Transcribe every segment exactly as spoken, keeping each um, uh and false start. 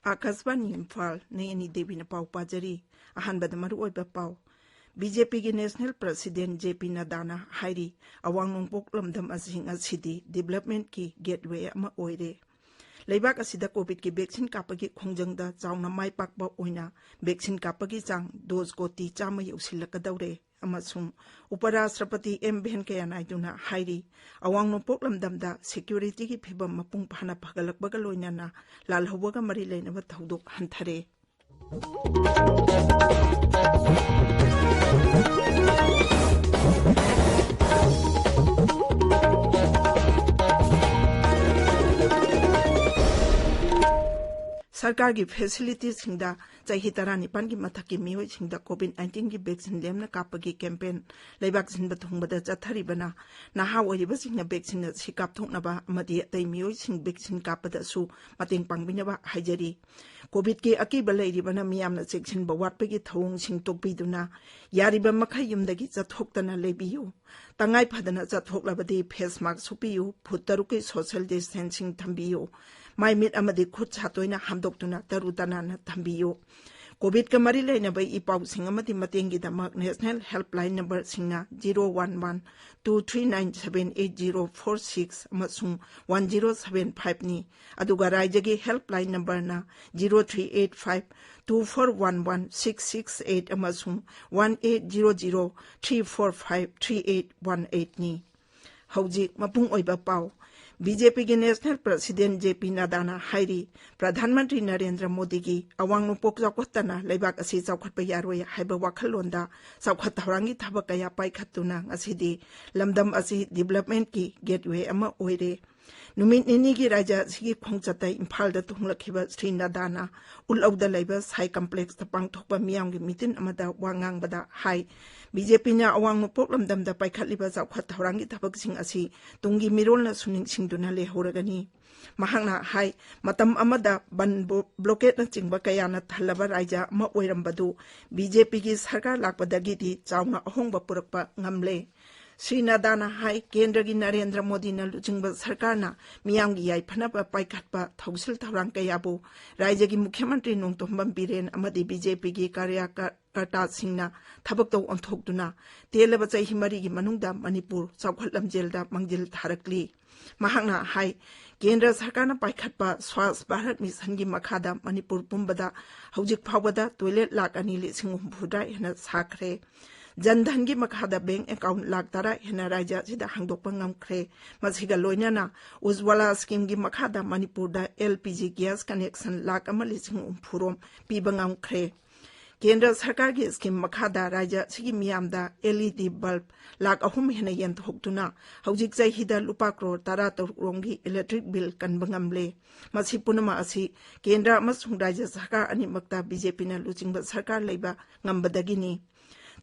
ꯑꯥꯀꯥꯁꯕꯥꯅꯤ ꯏꯝꯐꯥꯜ, ꯅꯌꯅꯤ ꯗꯦꯕꯤꯅ ꯄꯥꯎ ꯄꯥꯖꯔꯤ꯫ ꯑꯍꯥꯟꯕꯗ ꯃꯔꯨꯑꯣꯏꯕ ꯄꯥꯎ꯫ ꯕꯤ ꯖꯦ ꯄꯤꯒꯤ ꯅꯦꯁꯅꯦꯜ ꯄ꯭ꯔꯁꯤꯗꯦꯟ ꯖꯦ ꯄꯤ ꯅꯗꯥꯅ ꯍꯥꯏꯔꯤ, ꯑꯋꯥꯡ ꯅꯣꯡꯄꯣꯛ ꯂꯝꯗꯝ ꯑꯁꯤ ꯉꯁꯤꯗꯤ ꯗꯤꯕꯦꯂꯞꯃꯦꯟꯠꯀꯤ ꯒꯦꯠꯋꯦ ꯑꯃ ꯑꯣꯏꯔꯦ꯫ ꯂꯩꯕꯥꯛ ꯑꯁꯤꯗ ꯀꯣꯚꯤꯗꯀꯤ ꯚꯦꯛꯁꯤꯟ ꯀꯥꯞꯄꯒꯤ ꯈꯣꯡꯖꯪꯗ ꯆꯥꯎꯅ ꯃꯥꯏ ꯄꯥꯛꯄ ꯑꯣꯏꯅ ꯚꯦꯛꯁꯤꯟ ꯀꯥꯞꯄꯒꯤ ꯆꯥꯡ ꯗꯣꯖ ꯀꯣꯇꯤ ꯆꯥꯝꯃ ꯌꯧꯁꯤꯜꯂꯛꯀꯗꯧꯔꯦ꯫ ꯑꯃꯁꯨꯡ ꯎꯄꯔꯥꯁꯇ꯭ꯔꯄꯇꯤ ꯑꯦꯝ ꯚꯦꯡꯀꯌꯥ ꯅꯥꯏꯗꯨꯅ ꯍꯥꯏꯔꯤ, ꯑꯋꯥꯡ ꯅꯣꯡꯄꯣꯛ ꯂꯝꯗꯝꯗ ꯁꯦꯀ꯭ꯌꯨꯔꯤꯇꯤꯒꯤ ꯐꯤꯚꯝ ꯃꯄꯨꯡ ꯐꯥꯅ ꯐꯒꯠꯂꯛꯄꯒ ꯂꯣꯏꯅꯅ ꯂꯥꯜꯍꯧꯕꯒ ꯃꯔꯤ ꯂꯩꯅꯕ ꯊꯧꯗꯣꯛ ꯍꯟꯊꯔꯦ꯫ ꯁꯔꯀꯥꯔꯒꯤ ꯐꯦꯁꯤꯂꯤꯇꯤꯁꯤꯡꯗ ꯆꯍꯤ ꯇꯔꯥꯅꯤꯄꯥꯟꯒꯤ ꯃꯊꯛꯀꯤ ꯃꯤꯑꯣꯏꯁꯤꯡꯗ ꯀꯣꯚꯤꯗ ꯅꯥꯏꯟꯇꯤꯟꯒꯤ ꯚꯦꯛꯁꯤꯟ ꯂꯦꯝꯅ ꯀꯥꯞꯄꯒꯤ ꯀꯦꯝꯄꯦꯟ ꯂꯩꯕꯥꯛ ꯁꯤꯟꯕ ꯊꯨꯡꯕꯗ ꯆꯠꯊꯔꯤꯕꯅ ꯅꯍꯥ ꯑꯣꯏꯔꯤꯕꯁꯤꯡꯅ ꯚꯦꯛꯁꯤꯟ ꯑꯁꯤ ꯀꯥꯞꯊꯣꯛꯅꯕ ꯑꯃꯗꯤ ꯑꯇꯩ ꯃꯤꯑꯣꯏꯁꯤꯡ ꯚꯦꯛꯁꯤꯟ ꯀꯥꯞꯄꯗꯁꯨ ꯃꯇꯦꯡ ꯄꯥꯡꯕꯤꯅꯕ ꯍꯥꯏꯖꯔꯤ꯫ ꯀꯣꯚꯤꯗꯀꯤ ꯑꯀꯤꯕ ꯂꯩꯔꯤꯕꯅ ꯃꯤꯌꯥꯝꯅ ꯆꯦꯛꯁꯤꯟꯕ ꯋꯥꯠꯄꯒꯤ ꯊꯧꯑꯣꯡꯁꯤꯡ ꯇꯣꯛꯄꯤꯗꯨꯅ ꯌꯥꯔꯤꯕ ꯃꯈꯩ ꯌꯨꯝꯗꯒꯤ ꯆꯠꯊꯣꯛꯇꯅ ꯂꯩꯕꯤꯌꯨ꯫ ꯇꯉꯥꯏ ꯐꯗꯅ ꯆꯠꯊꯣꯛꯂꯕꯗꯤ ꯐꯦꯁ ꯃꯥꯛꯁ ꯎꯞꯄꯤꯌꯨ, ꯐꯨꯠ ꯇꯔꯨꯛꯀꯤ ꯁꯣꯁꯤꯌꯦꯜ ꯗꯤꯁꯇꯦꯟꯁꯤꯡ ꯊꯝꯕꯤꯌꯨ, ꯃꯥꯏ ꯃꯤꯠ ꯑꯃꯗꯤ ꯈꯨꯠ ꯁꯥ ꯇꯣꯏꯅ ꯍꯥꯝꯗꯣꯛꯇꯨꯅ ꯇꯔꯨ ꯇꯅꯥꯟꯅ ꯊꯝꯕꯤꯌꯨ꯫ ꯀꯣꯚꯤꯗꯀ ꯃꯔꯤ ꯂꯩꯅꯕ ꯏ ꯄꯥꯎꯁꯤꯡ ꯑꯃꯗꯤ ꯃꯇꯦꯡꯒꯤꯗꯃꯛ ꯅꯦꯁꯅꯦꯜ ꯍꯦꯜꯞꯂꯥꯏꯟ ꯅꯝꯕꯔꯁꯤꯡꯅ zero one one two three nine seven eight zero four six ꯑꯃꯁꯨꯡ ꯋꯥꯟ ꯖꯤꯔꯣ ꯁꯚꯦꯟ ꯐꯥꯏꯚꯅꯤ, ꯑꯗꯨꯒ ꯔꯥꯏꯖ꯭ꯌꯒꯤ ꯍꯦꯜꯞꯂꯥꯏꯟ ꯅꯝꯕꯔꯅ zero three eight five two four one one six six eight ꯑꯃꯁꯨꯡ one eight zero zero three four five three eight one ꯑꯩꯠꯅꯤ꯫ ꯍꯧꯖꯤꯛ ꯃꯄꯨꯡ ꯑꯣꯏꯕ ꯄꯥꯎ꯫ ꯕꯤ ꯖꯦ ꯄꯤꯒꯤ ꯅꯦꯁꯅꯦꯜ ꯄ꯭ꯔꯁꯤꯗꯦꯟ ꯖꯦ ꯄꯤ ꯅꯗꯥꯅ ꯍꯥꯏꯔꯤ, ꯄ꯭ꯔꯙꯥꯟ ꯃꯟꯇ꯭ꯔꯤ ꯅꯔꯦꯟꯗ꯭ꯔ ꯃꯣꯗꯤꯒꯤ ꯑꯋꯥꯡ ꯅꯣꯡꯄꯣꯛ ꯆꯥꯎꯈꯠꯇꯅ ꯂꯩꯕꯥꯛ ꯑꯁꯤ ꯆꯥꯎꯈꯠꯄ ꯌꯥꯔꯣꯏ ꯍꯥꯏꯕ ꯋꯥꯈꯜꯂꯣꯟꯗ ꯆꯥꯎꯈꯠ ꯊꯧꯔꯥꯡꯒꯤ ꯊꯕꯛ ꯀꯌꯥ ꯄꯥꯏꯈꯠꯇꯨꯅ ꯉꯁꯤꯗꯤ ꯂꯝꯗꯝ ꯑꯁꯤ ꯗꯤꯕꯦꯂꯞꯃꯦꯟꯠꯀꯤ ꯒꯦꯠꯋꯦ ꯑꯃ ꯑꯣꯏꯔꯦ꯫ ꯅꯨꯃꯤꯠ ꯅꯤꯅꯤꯒꯤ ꯔꯥꯏꯖ꯭ꯌ ꯑꯁꯤꯒꯤ ꯈꯣꯡꯆꯠꯇ ꯏꯝꯐꯥꯜꯗ ꯊꯨꯡꯂꯛꯈꯤꯕ ꯁ꯭ꯔꯤ ꯅꯗꯥꯅ ꯎꯠꯂꯧꯗ ꯂꯩꯕ ꯁꯥꯏ ꯀꯝꯄ꯭ꯂꯦꯛꯁꯇ ꯄꯥꯡꯊꯣꯛꯄ ꯃꯤꯌꯥꯝꯒꯤ ꯃꯤꯇꯤꯟ ꯑꯃꯗ ꯋꯥ ꯉꯥꯡꯕꯗ ꯍꯥꯏ, ꯕꯤꯖꯦꯄꯤꯅ ꯑꯋꯥꯡ ꯅꯣꯡꯄꯣꯛ ꯂꯝꯗꯝꯗ ꯄꯥꯏꯈꯠꯂꯤꯕ ꯆꯥꯎꯈꯠ ꯊꯧꯔꯥꯡꯒꯤ ꯊꯕꯛꯁꯤꯡ ꯑꯁꯤ ꯇꯨꯡꯒꯤ ꯃꯤꯔꯣꯜꯅꯁꯨ ꯅꯤꯡꯁꯤꯡꯗꯨꯅ ꯂꯩꯍꯧꯔꯒꯅꯤ꯫ ꯃꯍꯥꯛꯅ ꯍꯥꯏ, ꯃꯇꯝ ꯑꯃꯗ ꯕꯟ ꯕ꯭ꯂꯣ-, ꯕ꯭ꯂꯣꯀꯦꯠꯅꯆꯤꯡꯕ ꯀꯌꯥꯅ ꯊꯜꯂꯕ ꯔꯥꯏꯖ꯭ꯌ ꯑꯃ ꯑꯣꯏꯔꯝꯕꯗꯨ ꯕꯤꯖꯦꯄꯤꯒꯤ ꯁꯔꯀꯥꯔ ꯂꯥꯛꯄꯗꯒꯤꯗꯤ ꯆꯥꯎꯅ ꯑꯍꯣꯡꯕ ꯄꯨꯔꯛꯄ ꯉꯝꯂꯦ꯫ ꯁ꯭ꯔꯤ ꯅꯗꯥꯅ ꯍꯥꯏ, ꯀꯦꯟꯗ꯭ꯔꯒꯤ ꯅꯔꯦꯟꯗ꯭ꯔ ꯃꯣꯗꯤꯅ ꯂꯨꯆꯤꯡꯕ ꯁꯔꯀꯥꯔꯅ ꯃꯤꯌꯥꯝꯒꯤ ꯌꯥꯏꯐꯅꯕ ꯄꯥꯏꯈꯠꯄ ꯊꯧꯁꯤꯜ ꯊꯧꯔꯥꯡ ꯀꯌꯥꯕꯨ ꯔꯥꯏꯖ꯭ꯌꯒꯤ ꯃꯨꯈ꯭ꯌ ꯃꯟꯇ꯭ꯔꯤ ꯅꯣꯡꯊꯣꯝꯕꯝ ꯕꯤꯔꯦꯟ ꯑꯃꯗꯤ ꯕꯤꯖꯦꯄꯤꯒꯤ ꯀꯥꯔꯌꯀꯔꯇꯥꯁꯤꯡꯅ ꯊꯕꯛꯇ ꯑꯣꯟꯊꯣꯛꯇꯨꯅ ꯇꯦꯜꯂꯕ ꯆꯍꯤ ꯃꯔꯤꯒꯤ ꯃꯅꯨꯡꯗ ꯃꯅꯤꯄꯨꯔ ꯆꯥꯎꯈꯠ ꯂꯝꯖꯦꯜꯗ ꯃꯥꯡꯖꯤꯜ ꯊꯥꯔꯛꯂꯤ꯫ ꯃꯍꯥꯛꯅ ꯍꯥꯏ, ꯀꯦꯟꯗ꯭ꯔ ꯁꯔꯀꯥꯔꯅ ꯄꯥꯏꯈꯠꯄ ꯁ꯭ꯋꯥꯁ ꯚꯥꯔꯠ ꯃꯤꯁꯟꯒꯤ ꯃꯈꯥꯗ ꯃꯅꯤꯄꯨꯔ ꯄꯨꯝꯕꯗ ꯍꯧꯖꯤꯛ ꯐꯥꯎꯕꯗ ꯇꯣꯏꯂꯦꯠ ꯂꯥꯈ ꯑꯅꯤ ꯂꯤꯁꯤꯡ ꯍꯨꯝꯐꯨꯇꯔꯥ ꯍꯦꯟꯅ ꯁꯥꯈ꯭ꯔꯦ꯫ ꯖꯟ ꯙꯟꯒꯤ ꯃꯈꯥꯗ ꯕꯦꯡꯛ ꯑꯦꯀꯥꯎꯟꯠ ꯂꯥꯈ ꯇꯔꯥ ꯍꯦꯟꯅ ꯔꯥꯏꯖ꯭ꯌ ꯑꯁꯤꯗ ꯍꯥꯡꯗꯣꯛꯄ ꯉꯝꯈ꯭ꯔꯦ꯫ ꯃꯁꯤꯒ ꯂꯣꯏꯅꯅ ꯎꯖ꯭ꯋꯥꯂꯥ ꯁ꯭ꯀꯤꯝꯒꯤ ꯃꯈꯥꯗ ꯃꯅꯤꯄꯨꯔꯗ L P G gas connection lakh ꯑꯃ ꯂꯤꯁꯤꯡ ꯍꯨꯝꯐꯨꯔꯣꯝ ꯄꯤꯕ ꯉꯝꯈ꯭ꯔꯦ꯫ ꯀꯦꯟꯗ꯭ꯔ ꯁꯔꯀꯥꯔꯒꯤ ꯁ꯭ꯀꯤꯝ ꯃꯈꯥꯗ ꯔꯥꯏꯖ꯭ꯌ ꯑꯁꯤꯒꯤ ꯃꯤꯌꯥꯝꯗ ꯑꯦꯜ ꯏ ꯗꯤ ꯕꯜꯕ ꯂꯥꯈ ꯑꯍꯨꯝ ꯍꯦꯟꯅ ꯌꯦꯟꯊꯣꯛꯇꯨꯅ ꯍꯧꯖꯤꯛ ꯆꯍꯤꯗ ꯂꯨꯄꯥ ꯀ꯭ꯔꯣꯔ ꯇꯔꯥ ꯇꯔꯨꯛ ꯔꯣꯝꯒꯤ ꯏꯂꯦꯛꯇ꯭ꯔꯤꯛ ꯕꯤꯜ ꯀꯟꯕ ꯉꯝꯂꯦ꯫ ꯃꯁꯤ ꯄꯨꯝꯅꯃꯛ ꯑꯁꯤ ꯀꯦꯟꯗ꯭ꯔ ꯑꯃꯁꯨꯡ ꯔꯥꯏꯖ꯭ꯌ ꯁꯔꯀꯥꯔ ꯑꯅꯤꯃꯛꯇ ꯕꯤꯖꯦꯄꯤꯅ ꯂꯨꯆꯤꯡꯕ ꯁꯔꯀꯥꯔ ꯂꯩꯕ ꯉꯝꯕꯗꯒꯤꯅꯤ꯫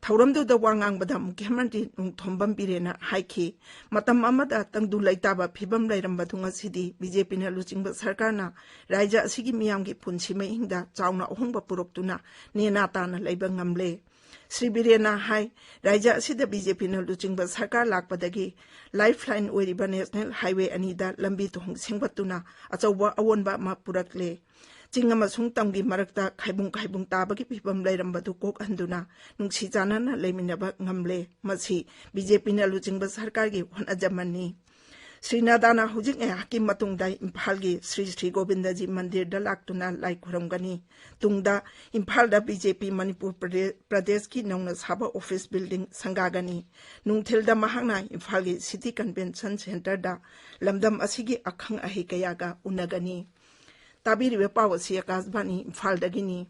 ꯊꯧꯔꯝꯗꯨꯗ ꯋꯥ ꯉꯥꯡꯕꯗ ꯃꯨꯈ꯭ꯌ ꯃꯟꯇ꯭ꯔꯤ ꯅꯣꯡꯊꯣꯝꯕꯝ ꯕꯤꯔꯦꯟꯅ ꯍꯥꯏꯈꯤ, ꯃꯇꯝ ꯑꯃꯗ ꯇꯪꯗꯨ ꯂꯩꯇꯥꯕ ꯐꯤꯕꯝ ꯂꯩꯔꯝꯕꯗꯨ ꯉꯁꯤꯗꯤ ꯕꯤꯖꯦꯄꯤꯅ ꯂꯨꯆꯤꯡꯕ ꯁꯔꯀꯥꯔꯅ ꯔꯥꯏꯖ꯭ꯌ ꯑꯁꯤꯒꯤ ꯃꯤꯌꯥꯝꯒꯤ ꯄꯨꯟꯁꯤ ꯃꯍꯤꯡꯗ ꯆꯥꯎꯅ ꯑꯍꯣꯡꯕ ꯄꯨꯔꯛꯇꯨꯅ ꯅꯦꯅꯥ ꯇꯥꯅ ꯂꯩꯕ ꯉꯝꯂꯦ꯫ ꯁ꯭ꯔꯤ ꯕꯤꯔꯦꯟꯅ ꯍꯥꯏ, ꯔꯥꯏꯖ꯭ꯌ ꯑꯁꯤꯗ ꯕꯤꯖꯦꯄꯤꯅ ꯂꯨꯆꯤꯡꯕ ꯁꯔꯀꯥꯔ ꯂꯥꯛꯄꯗꯒꯤ ꯂꯥꯏꯐ ꯂꯥꯏꯟ ꯑꯣꯏꯔꯤꯕ ꯅꯦꯁꯅꯦꯜ ꯍꯥꯏꯋꯦ ꯑꯅꯤꯗ ꯂꯝꯕꯤ ꯊꯣꯡ ꯁꯦꯝꯒꯠꯇꯨꯅ ꯑꯆꯧꯕ ꯑꯑꯣꯟꯕ ꯑꯃ ꯄꯨꯔꯛꯂꯦ꯫ ꯆꯤꯡ ꯑꯃꯁꯨꯡ ꯇꯝꯒꯤ ꯃꯔꯛꯇ ꯈꯥꯏꯕꯨꯡ ꯈꯥꯏꯕꯨꯡ ꯇꯥꯕꯒꯤ ꯐꯤꯕꯝ ꯂꯩꯔꯝꯕꯗꯨ ꯀꯣꯛꯍꯟꯗꯨꯅ ꯅꯨꯡꯁꯤ ꯆꯥꯟꯅꯅ ꯂꯩꯃꯤꯟꯅꯕ ꯉꯝꯂꯦ꯫ ꯃꯁꯤ ꯕꯤꯖꯦꯄꯤꯅ ꯂꯨꯆꯤꯡꯕ ꯁꯔꯀꯥꯔꯒꯤ ꯍꯣꯠꯅꯖꯃꯟꯅꯤ꯫ ꯁ꯭ꯔꯤ ꯅꯗꯥꯅ ꯍꯧꯖꯤꯛ ꯉꯥꯏꯍꯥꯛꯀꯤ ꯃꯇꯨꯡꯗ ꯏꯝꯐꯥꯜꯒꯤ ꯁ꯭ꯔꯤ ꯁ꯭ꯔꯤ ꯒꯣꯕꯤꯟꯗꯖꯤ ꯃꯟꯗꯤꯔꯗ ꯂꯥꯛꯇꯨꯅ ꯂꯥꯏ ꯈꯨꯔꯨꯝꯒꯅꯤ꯫ ꯇꯨꯡꯗ ꯏꯝꯐꯥꯜꯗ ꯕꯤꯖꯦꯄꯤ ꯃꯅꯤꯄꯨꯔ ꯄ꯭ꯔꯗꯦ-, ꯄ꯭ꯔꯗꯦꯁꯀꯤ ꯅꯧꯅ ꯁꯥꯕ ꯑꯣꯐꯤꯁ ꯕꯤꯜꯗꯤꯡ ꯁꯪꯒꯥꯒꯅꯤ꯫ ꯅꯨꯡꯊꯤꯜꯗ ꯃꯍꯥꯛꯅ ꯏꯝꯐꯥꯜꯒꯤ ꯁꯤꯇꯤ ꯀꯟꯚꯦꯟꯁꯟ ꯁꯦꯟꯇꯔꯗ ꯂꯝꯗꯝ ꯑꯁꯤꯒꯤ ꯑꯈꯪ ꯑꯍꯩ ꯀꯌꯥꯒ ꯎꯅꯒꯅꯤ꯫ ꯇꯥꯕꯤꯔꯤꯕ ꯄꯥꯎ ꯑꯁꯤ ꯑꯀꯥꯁꯕꯥꯅꯤ ꯏꯝꯐꯥꯜꯗꯒꯤꯅꯤ꯫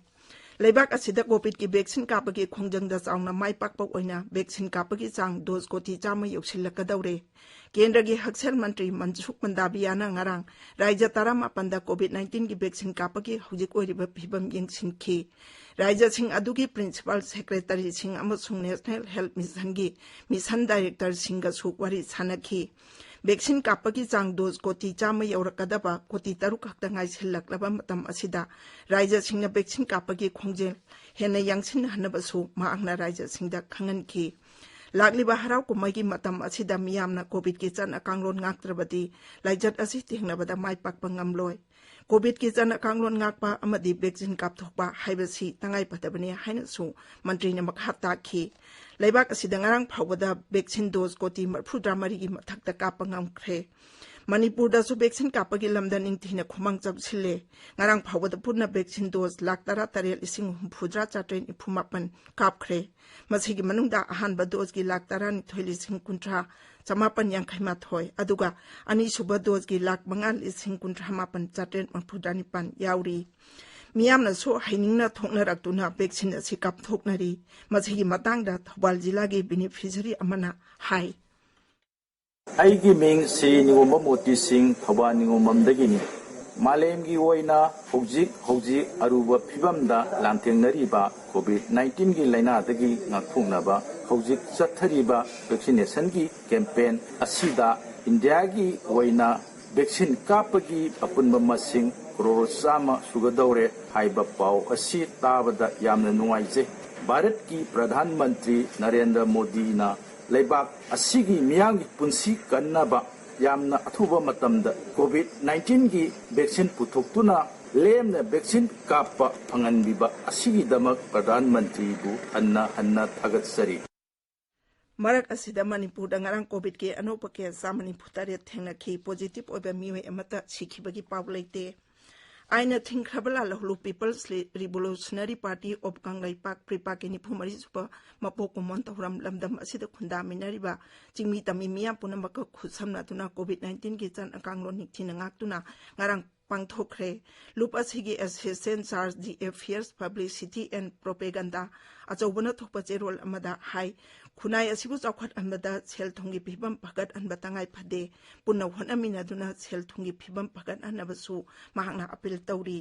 ꯂꯩꯕꯥꯛ ꯑꯁꯤꯗ ꯀꯣꯚꯤꯗꯀꯤ ꯚꯦꯛꯁꯤꯟ ꯀꯥꯞꯄꯒꯤ ꯈꯣꯡꯖꯪꯗ ꯆꯥꯎꯅ ꯃꯥꯏ ꯄꯥꯛꯄ ꯑꯣꯏꯅ ꯚꯦꯛꯁꯤꯟ ꯀꯥꯞꯄꯒꯤ ꯆꯥꯡ ꯗꯣꯁ ꯀꯣꯇꯤ ꯆꯥꯝꯃ ꯌꯧꯁꯤꯜꯂꯛꯀꯗꯧꯔꯦ꯫ ꯀꯦꯟꯗ꯭ꯔꯒꯤ ꯍꯛꯁꯦꯜ ꯃꯟꯇ꯭ꯔꯤ ꯃꯟꯁꯨꯈ ꯃꯟꯗꯥꯕꯤꯌꯥꯅ ꯉꯔꯥꯡ ꯔꯥꯖ꯭ꯌ ꯇꯔꯥꯃꯥꯄꯟꯗ ꯀꯣꯚꯤꯗ ꯅꯥꯏꯟꯇꯤꯟꯒꯤ ꯚꯦꯛꯁꯤꯟ ꯀꯥꯞꯄꯒꯤ ꯍꯧꯖꯤꯛ ꯑꯣꯏꯔꯤꯕ ꯐꯤꯕꯝ ꯌꯦꯡꯁꯤꯟꯈꯤ꯫ ꯔꯥꯖ꯭ꯌꯁꯤꯡ ꯑꯗꯨꯒꯤ ꯄ꯭ꯔꯤꯟꯁꯤꯄꯥꯜ ꯁꯦꯀ꯭ꯔꯦꯇꯔꯤꯁꯤꯡ ꯑꯃꯁꯨꯡ ꯅꯦꯁꯅꯦꯜ ꯍꯦꯜꯊ ꯃꯤꯁꯟꯒꯤ ꯃꯤꯁꯟ ꯗꯥꯏꯔꯦꯛꯇꯔꯁꯤꯡꯒꯁꯨ ꯋꯥꯔꯤ ꯁꯥꯟꯅꯈꯤ꯫ ꯚꯦꯛꯁꯤꯟ ꯀꯥꯞꯄꯒꯤ ꯆꯥꯡ ꯗꯣꯁ ꯀꯣꯇꯤ ꯆꯥꯝꯃ ꯌꯧꯔꯛꯀꯗꯕ ꯀꯣꯇꯤ ꯇꯔꯨꯛ ꯈꯛꯇ ꯉꯥꯏꯁꯤꯜꯂꯛꯂꯕ ꯃꯇꯝ ꯑꯁꯤꯗ ꯔꯥꯖ꯭ꯌꯁꯤꯡꯅ ꯚꯦꯛꯁꯤꯟ ꯀꯥꯞꯄꯒꯤ ꯈꯣꯡꯖꯦꯜ ꯍꯦꯟꯅ ꯌꯥꯡꯁꯤꯟꯍꯟꯅꯕꯁꯨ ꯃꯍꯥꯛꯅ ꯔꯥꯖ꯭ꯌꯁꯤꯡꯗ ꯈꯪꯍꯟꯈꯤ꯫ ꯂꯥꯛꯂꯤꯕ ꯍꯔꯥꯎ ꯀꯨꯝꯍꯩꯒꯤ ꯃꯇꯝ ꯑꯁꯤꯗ ꯃꯤꯌꯥꯝꯅ ꯀꯣꯚꯤꯗꯀꯤ ꯆꯠꯅ ꯀꯥꯡꯂꯣꯟ ꯉꯥꯛꯇ꯭ꯔꯕꯗꯤ ꯂꯥꯏꯆꯠ ꯑꯁꯤ ꯊꯦꯡꯅꯕꯗ ꯃꯥꯏ ꯄꯥꯛꯄ ꯉꯝꯂꯣꯏ꯫ ꯀꯣꯚꯤꯗꯀꯤ ꯆꯠꯅ ꯀꯥꯡꯂꯣꯟ ꯉꯥꯛꯄ ꯑꯃꯗꯤ ꯚꯦꯛꯁꯤꯟ ꯀꯥꯞꯊꯣꯛꯄ ꯍꯥꯏꯕꯁꯤ ꯇꯉꯥꯏꯐꯗꯕꯅꯤ ꯍꯥꯏꯅꯁꯨ ꯃꯟꯇ꯭ꯔꯤꯅ ꯃꯈꯥ ꯇꯥꯈꯤ꯫ ꯂꯩꯕꯥꯛ ꯑꯁꯤꯗ ꯉꯔꯥꯡ ꯐꯥꯎꯕꯗ ꯚꯦꯛꯁꯤꯟ ꯗꯣꯁ ꯀꯣꯇꯤ ꯃꯔꯤꯐꯨꯇꯔꯥ ꯃꯔꯤꯒꯤ ꯃꯊꯛꯇ ꯀꯥꯞꯄ ꯉꯝꯈ꯭ꯔꯦ꯫ ꯃꯅꯤꯄꯨꯔꯗꯁꯨ ꯚꯦꯛꯁꯤꯟ ꯀꯥꯞꯄꯒꯤ ꯂꯝꯗ ꯅꯤꯡꯊꯤꯅ ꯈꯨꯃꯥꯡ ꯆꯥꯎꯁꯤꯜꯂꯦ꯫ ꯉꯔꯥꯡ ꯐꯥꯎꯕꯗ ꯄꯨꯟꯅ ꯚꯦꯛꯁꯤꯟ ꯗꯣꯁ ꯂꯥꯈ ꯇꯔꯥꯇꯔꯦꯠ ꯂꯤꯁꯤꯡ ꯍꯨꯝꯐꯨꯇꯔꯥ ꯆꯥꯇ꯭ꯔꯦꯠ ꯅꯤꯐꯨ ꯃꯥꯄꯟ ꯀꯥꯞꯈ꯭ꯔꯦ꯫ ꯃꯁꯤꯒꯤ ꯃꯅꯨꯡꯗ ꯑꯍꯥꯟꯕ ꯗꯣꯁꯀꯤ ꯂꯥꯈ ꯇꯔꯥꯅꯤꯊꯣꯏ ꯂꯤꯁꯤꯡ ꯀꯨꯟꯊ꯭ꯔꯥ ꯆꯃꯥꯄꯟ ꯌꯥꯡꯈꯩ ꯃꯥꯊꯣꯏ, ꯑꯗꯨꯒ ꯑꯅꯤꯁꯨꯕ ꯗꯣꯁꯀꯤ ꯂꯥꯈ ꯃꯉꯥ ꯂꯤꯁꯤꯡ ꯀꯨꯟꯊ꯭ꯔꯥ ꯃꯥꯄꯟ ꯆꯥꯇ꯭ꯔꯦꯠ ꯃꯔꯤꯐꯨꯇꯔꯥꯅꯤꯄꯥꯟ ꯌꯥꯎꯔꯤ꯫ ꯃꯤꯌꯥꯝꯅꯁꯨ ꯍꯩꯅꯤꯡꯅ ꯊꯣꯛꯅꯔꯛꯇꯨꯅ ꯚꯦꯛꯁꯤꯟ ꯑꯁꯤ ꯀꯥꯞꯊꯣꯛꯅꯔꯤ꯫ ꯃꯁꯤꯒꯤ ꯃꯇꯥꯡꯗ ꯊꯧꯕꯥꯜ ꯖꯤꯂꯥꯒꯤ ꯕꯦꯅꯤꯐꯤꯁꯔꯤ ꯑꯃꯅ ꯍꯥꯏ꯫ ꯑꯩꯒꯤ ꯃꯤꯡ ꯁ꯭ꯔꯤ ꯅꯤꯉꯣꯝꯕꯝ ꯃꯣꯇꯤ ꯁꯤꯡ, ꯊꯧꯕꯥꯜ ꯅꯤꯉꯣꯝꯕꯝꯗꯒꯤꯅꯤ꯫ ꯃꯥꯂꯦꯝꯒꯤ ꯑꯣꯏꯅ ꯍꯧꯖꯤꯛ ꯍꯧꯖꯤꯛ ꯑꯔꯨꯕ ꯐꯤꯕꯝꯗ ꯂꯥꯟꯊꯦꯡꯅꯔꯤꯕ ꯀꯣꯚꯤꯗ ꯅꯥꯏꯟꯇꯤꯟꯒꯤ ꯂꯥꯏꯅꯥꯗꯒꯤ ꯉꯥꯛꯊꯣꯛꯅꯕ ꯍꯧꯖꯤꯛ ꯆꯠꯊꯔꯤꯕ ꯚꯦꯛꯁꯤꯅꯦꯁꯟꯒꯤ ꯀꯦꯝꯄꯦꯟ ꯑꯁꯤꯗ ꯏꯟꯗꯤꯌꯥꯒꯤ ꯑꯣꯏꯅ ꯚꯦꯛꯁꯤꯟ ꯀꯥꯞꯄꯒꯤ ꯑꯄꯨꯟꯕ ꯃꯁꯤꯡ ꯀ꯭ꯔꯣꯔ ꯆꯥꯝꯃ ꯁꯨꯒꯗꯧꯔꯦ ꯍꯥꯏꯕ ꯄꯥꯎ ꯑꯁꯤ ꯇꯥꯕꯗ ꯌꯥꯝꯅ ꯅꯨꯡꯉꯥꯏꯖꯩ꯫ ꯚꯥꯔꯠꯀꯤ ꯄ꯭ꯔꯙꯥꯟ ꯃꯟꯇ꯭ꯔꯤ ꯅꯔꯦꯟꯗ꯭ꯔ ꯃꯣꯗꯤꯅ ꯂꯩꯕꯥꯛ ꯑꯁꯤꯒꯤ ꯃꯤꯌꯥꯝꯒꯤ ꯄꯨꯟꯁꯤ ꯀꯟꯅꯕ ꯌꯥꯝꯅ ꯑꯊꯨꯕ ꯃꯇꯝꯗ ꯀꯣꯚꯤꯗ ꯅꯥꯏꯟꯇꯤꯟꯒꯤ ꯚꯦꯛꯁꯤꯟ ꯄꯨꯊꯣꯛꯇꯨꯅ ꯂꯦꯝꯅ ꯚꯦꯛꯁꯤꯟ ꯀꯥꯞꯄ ꯐꯪꯍꯟꯕꯤꯕ ꯑꯁꯤꯒꯤꯗꯃꯛ ꯄ꯭ꯔꯙꯥꯟ ꯃꯟꯇ꯭ꯔꯤꯕꯨ ꯍꯟꯅ ꯍꯟꯅ ꯊꯥꯒꯠꯆꯔꯤ꯫ ꯃꯔꯛ ꯑꯁꯤꯗ ꯃꯅꯤꯄꯨꯔꯗ ꯉꯔꯥꯡ ꯀꯣꯚꯤꯗꯀꯤ ꯑꯅꯧꯕ ꯀꯦꯁ ꯆꯥꯝꯃ ꯅꯤꯐꯨ ꯇꯔꯦꯠ ꯊꯦꯡꯅꯈꯤ꯫ ꯄꯣꯖꯤꯇꯤꯚ ꯑꯣꯏꯕ ꯃꯤꯑꯣꯏ ꯑꯃꯠꯇ ꯁꯤꯈꯤꯕꯒꯤ ꯄꯥꯎ ꯂꯩꯇꯦ꯫ ꯑꯥꯏꯟꯅ ꯊꯤꯡꯈ꯭ꯔꯕ ꯂꯥꯜꯍꯧꯂꯨ people's revolutionary party of Kangleipak, ꯄ꯭ꯔꯤꯄꯥꯛꯀꯤ ꯅꯤꯐꯨ ꯃꯔꯤ ꯁꯨꯕ ꯃꯄꯣꯛ ꯀꯨꯝꯑꯣꯟ ꯊꯧꯔꯝ ꯂꯝꯗꯝ ꯑꯁꯤꯗ ꯈꯨꯟꯗꯥꯃꯤꯟꯅꯔꯤꯕ ꯆꯤꯡꯃꯤ ꯇꯝꯃꯤ ꯃꯤꯌꯥꯝ ꯄꯨꯝꯅꯃꯛꯀ ꯈꯨꯠꯁꯝꯅꯗꯨꯅ ꯀꯣꯚꯤꯗ ꯅꯥꯏꯟꯇꯤꯟꯒꯤ ꯆꯠꯅ ꯀꯥꯡꯂꯣꯟ ꯅꯤꯡꯊꯤꯅ ꯉꯥꯛꯇꯨꯅ ꯉꯔꯥꯡ ꯄꯥꯡꯊꯣꯛꯈ꯭ꯔꯦ꯫ ꯂꯨꯞ ꯑꯁꯤꯒꯤ Assistant Charge d'Affaires, Publicity and Propaganda ꯑꯆꯧꯕꯅ ꯊꯣꯛꯄ ꯆꯦꯔꯣꯜ ꯑꯃꯗ ꯍꯥꯏ, ꯈꯨꯟꯅꯥꯏ ꯑꯁꯤꯕꯨ ꯆꯥꯎꯈꯠꯍꯟꯕꯗ ꯁꯦꯜ ꯊꯨꯝꯒꯤ ꯐꯤꯕꯝ ꯐꯒꯠꯍꯟꯕ ꯇꯉꯥꯏ ꯐꯗꯦ꯫ ꯄꯨꯟꯅ ꯍꯣꯠꯅꯃꯤꯟꯅꯗꯨꯅ ꯁꯦꯜ ꯊꯨꯝꯒꯤ ꯐꯤꯕꯝ ꯐꯒꯠꯍꯟꯅꯕꯁꯨ ꯃꯍꯥꯛꯅ ꯑꯄꯤꯜ ꯇꯧꯔꯤ꯫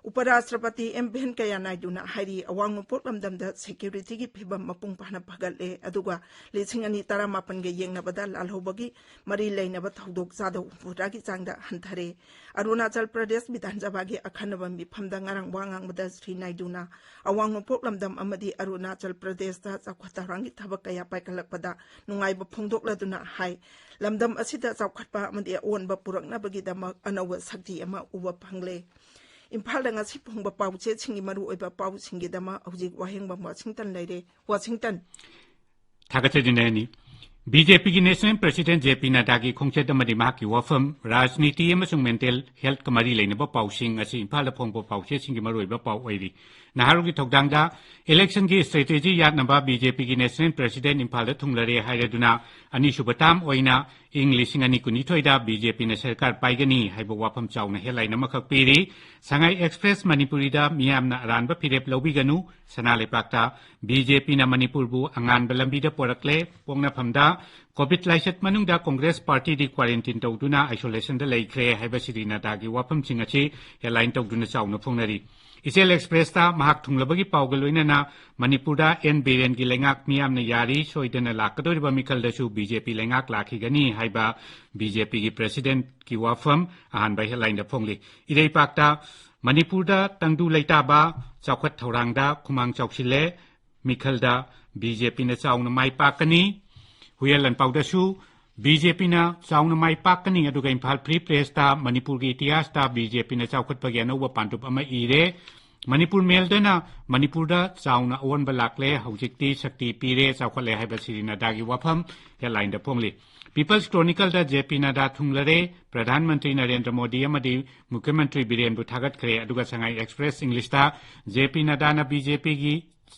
ꯎꯄꯔꯥꯁꯇ꯭ꯔꯄꯇꯤ ꯑꯦꯝ ꯚꯦꯟꯀꯌꯥ ꯅꯥꯏꯗꯨꯅ ꯍꯥꯏꯔꯤ, ꯑꯋꯥꯡ ꯅꯣꯡꯄꯣꯛ ꯂꯝꯗꯝꯗ ꯁꯦꯀ꯭ꯌꯨꯔꯤꯇꯤꯒꯤ ꯐꯤꯕꯝ ꯃꯄꯨꯡ ꯐꯥꯅ ꯐꯒꯠꯂꯦ, ꯑꯗꯨꯒ ꯂꯤꯁꯤꯡ ꯑꯅꯤ ꯇꯔꯥꯃꯥꯄꯟꯒ ꯌꯦꯡꯅꯕꯗ ꯂꯥꯜꯍꯧꯕꯒꯤ ꯃꯔꯤ ꯂꯩꯅꯕ ꯊꯧꯗꯣꯛ ꯆꯥꯗ ꯍꯨꯝꯐꯨꯇꯔꯥꯒꯤ ꯆꯥꯡꯗ ꯍꯟꯊꯔꯦ꯫ ꯑꯔꯨꯅꯥꯆꯜ ꯄ꯭ꯔꯗꯦꯁ ꯕꯤꯙꯥꯟ ꯁꯚꯥꯒꯤ ꯑꯈꯟꯅꯕ ꯃꯤꯐꯝꯗ ꯉꯔꯥꯡ ꯋꯥ ꯉꯥꯡꯕꯗ ꯁ꯭ꯔꯤ ꯅꯥꯏꯗꯨꯅ ꯑꯋꯥꯡ ꯅꯣꯡꯄꯣꯛ ꯂꯝꯗꯝ ꯑꯃꯗꯤ ꯑꯔꯨꯅꯥꯆꯜ ꯄ꯭ꯔꯗꯦꯁꯇ ꯆꯥꯎꯈꯠ ꯊꯧꯔꯥꯡꯒꯤ ꯊꯕꯛ ꯀꯌꯥ ꯄꯥꯏꯈꯠꯂꯛꯄꯗ ꯅꯨꯡꯉꯥꯏꯕ ꯐꯣꯡꯗꯣꯛꯂꯗꯨꯅ ꯍꯥꯏ, ꯂꯝꯗꯝ ꯑꯁꯤꯗ ꯆꯥꯎꯈꯠꯄ ꯑꯃꯗꯤ ꯑꯑꯣꯟꯕ ꯄꯨꯔꯛꯅꯕꯒꯤꯗꯃꯛ ꯑꯅꯧꯕ ꯁꯛꯇꯤ ꯑꯃ ꯎꯕ ꯐꯪꯂꯦ꯫ ꯏꯝꯐꯥꯜꯗ ꯉꯁꯤ ꯐꯣꯡꯕ ꯄꯥꯎꯆꯦꯁꯤꯡꯒꯤ ꯃꯔꯨꯑꯣꯏꯕ ꯄꯥꯎꯁꯤꯡꯒꯤꯗꯃꯛ ꯍꯧꯖꯤꯛ ꯋꯥꯍꯦꯡꯕꯝ ꯋꯥꯁꯤꯡꯇꯟ ꯂꯩꯔꯦ꯫ ꯋꯥꯁꯤꯡꯇꯟ꯫ ꯊꯥꯒꯠꯆꯔꯤ ꯅꯦꯅꯤ꯫ ꯕꯤ ꯖꯦ ꯄꯤꯒꯤ ꯅꯦꯁꯅꯦꯜ ꯄ꯭ꯔꯁꯤꯗꯦꯟ ꯖꯦ ꯄꯤ ꯅꯗꯥꯒꯤ ꯈꯣꯡꯆꯠ ꯑꯃꯗꯤ ꯃꯍꯥꯛꯀꯤ ꯋꯥꯐꯝ, ꯔꯥꯖꯅꯤꯇꯤ ꯑꯃꯁꯨꯡ ꯃꯦꯟꯇꯦꯜ ꯍꯦꯜꯠꯀ ꯃꯔꯤ ꯂꯩꯅꯕ ꯄꯥꯎꯁꯤꯡ ꯑꯁꯤ ꯏꯝꯐꯥꯜꯗ ꯐꯣꯡꯕ ꯄꯥꯎꯆꯦꯁꯤꯡꯒꯤ ꯃꯔꯨꯑꯣꯏꯕ ꯄꯥꯎ ꯑꯣꯏꯔꯤ꯫ ꯅꯍꯥꯔꯣꯜꯒꯤ ꯊꯧꯗꯥꯡꯗ ꯏꯂꯦꯛꯁꯟꯒꯤ ꯁ꯭ꯇ꯭ꯔꯦꯇꯦꯖꯤ ꯌꯥꯠꯅꯕ ꯕꯤ ꯖꯦ ꯄꯤꯒꯤ ꯅꯦꯁꯅꯦꯜ ꯄ꯭ꯔꯁꯤꯗꯦꯟ ꯏꯝꯐꯥꯜꯗ ꯊꯨꯡꯂꯔꯦ ꯍꯥꯏꯔꯗꯨꯅ ꯑꯅꯤꯁꯨꯕ ꯇꯥꯝ ꯑꯣꯏꯅ ꯏꯪ ꯂꯤꯁꯤꯡ ꯑꯅꯤ ꯀꯨꯟꯅꯤꯊꯣꯏꯗ ꯕꯤ ꯖꯦ ꯄꯤꯅ ꯁꯔꯀꯥꯔ ꯄꯥꯏꯒꯅꯤ ꯍꯥꯏꯕ ꯋꯥꯐꯝ ꯆꯥꯎꯅ ꯍꯦꯗꯂꯥꯏꯟ ꯑꯃꯈꯛ ꯄꯤꯔꯤ꯫ ꯁꯉꯥꯏ ꯑꯦꯛꯁꯄ꯭ꯔꯦꯁ ꯃꯅꯤꯄꯨꯔꯤꯗ ꯃꯤꯌꯥꯝꯅ ꯑꯔꯥꯟꯕ ꯐꯤꯔꯦꯞ ꯂꯧꯕꯤꯒꯅꯨ, ꯁꯅꯥ ꯂꯩꯄꯥꯛꯇ ꯕꯤ ꯖꯦ ꯄꯤꯅ ꯃꯅꯤꯄꯨꯔꯕꯨ ꯑꯉꯥꯟꯕ ꯂꯝꯕꯤꯗ ꯄꯣꯔꯛꯂꯦ, ꯄꯣꯛꯅꯐꯝꯗ ꯀꯣꯚꯤꯗ ꯂꯥꯏꯆꯠ ꯃꯅꯨꯡꯗ ꯀꯣꯡꯒ꯭ꯔꯦꯁ ꯄꯥꯔꯇꯤꯗꯤ ꯀ꯭ꯋꯥꯔꯦꯟꯇꯤꯟ ꯇꯧꯗꯨꯅ ꯑꯥꯏꯁꯣꯂꯦꯁꯟꯗ ꯂꯩꯈ꯭ꯔꯦ ꯍꯥꯏꯕ ꯁ꯭ꯔꯤ ꯅꯗꯥꯒꯤ ꯋꯥꯐꯝꯁꯤꯡ ꯑꯁꯤ ꯍꯦꯗꯂꯥꯏꯟ ꯇꯧꯗꯨꯅ ꯆꯥꯎꯅ ꯐꯣꯡꯅꯔꯤ꯫ ꯏꯆꯦꯜ ꯑꯦꯛꯁꯄ꯭ꯔꯦꯁꯇ ꯃꯍꯥꯛ ꯊꯨꯡꯂꯕꯒꯤ ꯄꯥꯎꯒ ꯂꯣꯏꯅꯅ ꯃꯅꯤꯄꯨꯔꯗ ꯑꯦꯟ ꯕꯤꯔꯦꯟꯒꯤ ꯂꯩꯉꯥꯛ ꯃꯤꯌꯥꯝꯅ ꯌꯥꯔꯤ, ꯁꯣꯏꯗꯅ ꯂꯥꯛꯀꯗꯧꯔꯤꯕ ꯃꯤꯈꯜꯗꯁꯨ ꯕꯤ ꯖꯦ ꯄꯤ ꯂꯩꯉꯥꯛ ꯂꯥꯛꯈꯤꯒꯅꯤ ꯍꯥꯏꯕ ꯕꯤ ꯖꯦ ꯄꯤꯒꯤ ꯄ꯭ꯔꯁꯤꯗꯦꯟꯠꯀꯤ ꯋꯥꯐꯝ ꯑꯍꯥꯟꯕ ꯍꯦꯗꯂꯥꯏꯟꯗ ꯐꯣꯡꯂꯤ꯫ ꯏꯔꯩꯄꯥꯛꯇ ꯃꯅꯤꯄꯨꯔꯗ ꯇꯪꯗꯨ ꯂꯩꯇꯥꯕ ꯆꯥꯎꯈꯠ ꯊꯧꯔꯥꯡꯗ ꯈꯨꯃꯥꯡ ꯆꯥꯎꯁꯤꯜꯂꯦ, ꯃꯤꯈꯜꯗ ꯕꯤ ꯖꯦ ꯄꯤꯅ ꯆꯥꯎꯅ ꯃꯥꯏ ꯄꯥꯛꯀꯅꯤ꯫ ꯍꯨꯏꯌꯦꯟ ꯂꯥꯟꯄꯥꯎꯗꯁꯨ ꯕꯤ ꯖꯦ ꯄꯤꯅ ꯆꯥꯎꯅ ꯃꯥꯏ ꯄꯥꯛꯀꯅꯤ, ꯑꯗꯨꯒ ꯏꯝꯐꯥꯜ ꯐ꯭ꯔꯤ ꯄ꯭ꯔꯦꯁꯇ ꯃꯅꯤꯄꯨꯔꯒꯤ ꯏꯇꯤꯍꯥꯁꯇ ꯕꯤ ꯖꯦ ꯄꯤꯅ ꯆꯥꯎꯈꯠꯄꯒꯤ ꯑꯅꯧꯕ ꯄꯥꯟꯗꯨꯞ ꯑꯃ ꯏꯔꯦ꯫ ꯃꯅꯤꯄꯨꯔ ꯃꯦꯜꯗꯅ ꯃꯅꯤꯄꯨꯔꯗ ꯆꯥꯎꯅ ꯑꯑꯣꯟꯕ ꯂꯥꯛꯂꯦ, ꯍꯧꯖꯤꯛꯇꯤ ꯁꯛꯇꯤ ꯄꯤꯔꯦ, ꯆꯥꯎꯈꯠꯂꯦ ꯍꯥꯏꯕ ꯁ꯭ꯔꯤ ꯅꯗꯥꯒꯤ ꯋꯥꯐꯝ ꯍꯦꯗꯂꯥꯏꯟꯗ ꯐꯣꯡꯂꯤ꯫ ꯄꯤꯄꯜꯁ ꯀ꯭ꯔꯣꯅꯤꯀꯜꯗ ꯖꯦ ꯄꯤ ꯅꯗꯥ ꯊꯨꯡꯂꯔꯦ, ꯄ꯭ꯔꯙꯥꯟ ꯃꯟꯇ꯭ꯔꯤ ꯅꯔꯦꯟꯗ꯭ꯔ ꯃꯣꯗꯤ ꯑꯃꯗꯤ ꯃꯨꯈ꯭ꯌ ꯃꯟꯇ꯭ꯔꯤ ꯕꯤꯔꯦꯟꯕꯨ ꯊꯥꯒꯠꯈ꯭ꯔꯦ, ꯑꯗꯨꯒ ꯁꯉꯥꯏ ꯑꯦꯛꯁꯄ꯭ꯔꯦꯁ ꯏꯪꯂꯤꯁꯇ ꯖꯦ ꯄꯤ ꯅꯗꯥꯅ ꯕꯤ ꯖꯦ ꯄꯤꯒꯤ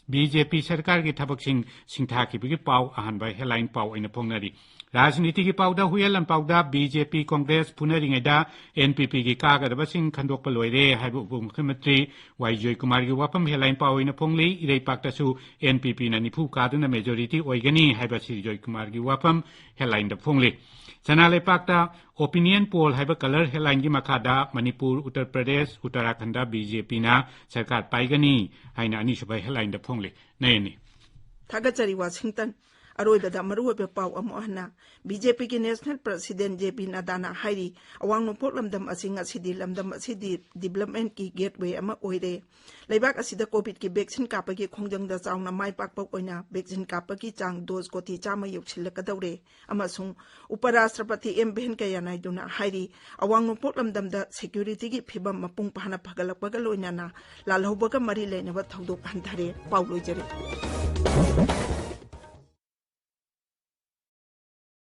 ꯕꯤ ꯖꯦ ꯄꯤ ꯁꯔꯀꯥꯔꯒꯤ ꯊꯕꯛꯁꯤꯡ ꯁꯤꯡꯊꯥꯈꯤꯕꯒꯤ ꯄꯥꯎ ꯑꯍꯥꯟꯕ headline ꯄꯥꯎ ꯑꯣꯏꯅ ꯐꯣꯡꯅꯔꯤ꯫ ꯔꯥꯖꯅꯤꯇꯤꯒꯤ ꯄꯥꯎꯗ ꯍꯨꯏꯌꯦꯟ ꯂꯥꯟꯄꯥꯎꯗ ꯕꯤ ꯖꯦ ꯄꯤ ꯀꯣꯡꯒ꯭ꯔꯦꯁ ꯐꯨꯅꯔꯤꯉꯩꯗ ꯑꯦꯟ ꯄꯤ ꯄꯤꯒꯤ ꯀꯥꯒꯗꯕꯁꯤꯡ ꯈꯟꯗꯣꯛꯄ ꯂꯣꯏꯔꯦ ꯍꯥꯏꯕ ꯎꯄ ꯃꯨꯈ꯭ꯌꯃꯟꯇ꯭ꯔꯤ ꯋꯥꯏ ꯖꯣꯏꯀꯨꯃꯥꯔꯒꯤ ꯋꯥꯐꯝ headline ꯄꯥꯎ ꯑꯣꯏꯅ ꯐꯣꯡꯂꯤ꯫ ꯏꯔꯩꯄꯥꯛꯇꯁꯨ ꯑꯦꯟ ꯄꯤ ꯄꯤꯅ ꯅꯤꯐꯨ ꯀꯥꯗꯨꯅ majority ꯑꯣꯏꯒꯅꯤ ꯍꯥꯏꯕ ꯁ꯭ꯔꯤ ꯖꯣꯏꯀꯨꯃꯥꯔꯒꯤ ꯋꯥꯐꯝ headlineꯗ ꯐꯣꯡꯂꯤ꯫ ꯁꯅꯥ ꯂꯩꯄꯥꯛꯇ opinion poll ꯍꯥꯏꯕ colour headlineꯒꯤ ꯃꯈꯥꯗ ꯃꯅꯤꯄꯨꯔ, ꯎꯠꯇꯔ ꯄ꯭ꯔꯗꯦꯁ, ꯎꯠꯇꯔꯥꯈꯟꯗ ꯕꯤ ꯖꯦ ꯄꯤꯅ ꯁꯔꯀꯥꯔ ꯄꯥꯏꯒꯅꯤ ꯍꯥꯏꯅ ꯑꯅꯤꯁꯨꯕ headlineꯗ ꯐꯣꯡꯂꯤ꯫ ꯅꯌꯅꯤ꯫ ꯊꯥꯒꯠꯆꯔꯤ, ꯋꯥꯁꯤꯡꯇꯟ꯫ ꯑꯔꯣꯏꯕꯗ ꯃꯔꯨꯑꯣꯏꯕ ꯄꯥꯎ ꯑꯃꯨꯛ ꯍꯟꯅ꯫ ꯕꯤ ꯖꯦ ꯄꯤꯒꯤ national president ꯖꯦ ꯄꯤ ꯅꯗꯥꯅ ꯍꯥꯏꯔꯤ, ꯑꯋꯥꯡ ꯅꯣꯡꯄꯣꯛ ꯂꯝꯗꯝ ꯑꯁꯤ ꯉꯁꯤꯗꯤ ꯂꯝꯗꯝ ꯑꯁꯤꯗꯤ developmentꯀꯤ gateway ꯑꯃ ꯑꯣꯏꯔꯦ꯫ ꯂꯩꯕꯥꯛ ꯑꯁꯤꯗ COVIDꯀꯤ vaccine ꯀꯥꯞꯄꯒꯤ ꯈꯣꯡꯖꯪꯗ ꯆꯥꯎꯅ ꯃꯥꯏ ꯄꯥꯛꯄ ꯑꯣꯏꯅ vaccine ꯀꯥꯞꯄꯒꯤ ꯆꯥꯡ dose ꯀꯣꯇꯤ ꯆꯥꯝꯃ ꯌꯧꯁꯤꯜꯂꯛꯀꯗꯧꯔꯦ ꯑꯃꯁꯨꯡ ꯎꯄ ꯔꯥꯁꯇ꯭ꯔꯄꯇꯤ ꯑꯦꯝ ꯚꯦꯟꯀꯌꯥ ꯅꯥꯏꯗꯨꯅ ꯍꯥꯏꯔꯤ, ꯑꯋꯥꯡ ꯅꯣꯡꯄꯣꯛ ꯂꯝꯗꯝꯗ securityꯒꯤ ꯐꯤꯕꯝ ꯃꯄꯨꯡ ꯐꯥꯅ ꯐꯒꯠꯂꯛꯄꯒ ꯂꯣꯏꯅꯅ ꯂꯥꯜꯍꯧꯕꯒ ꯃꯔꯤ ꯂꯩꯅꯕ ꯊꯧꯗꯣꯛ ꯍꯟꯊꯔꯦ꯫ ꯄꯥꯎ ꯂꯣꯏꯖꯔꯦ꯫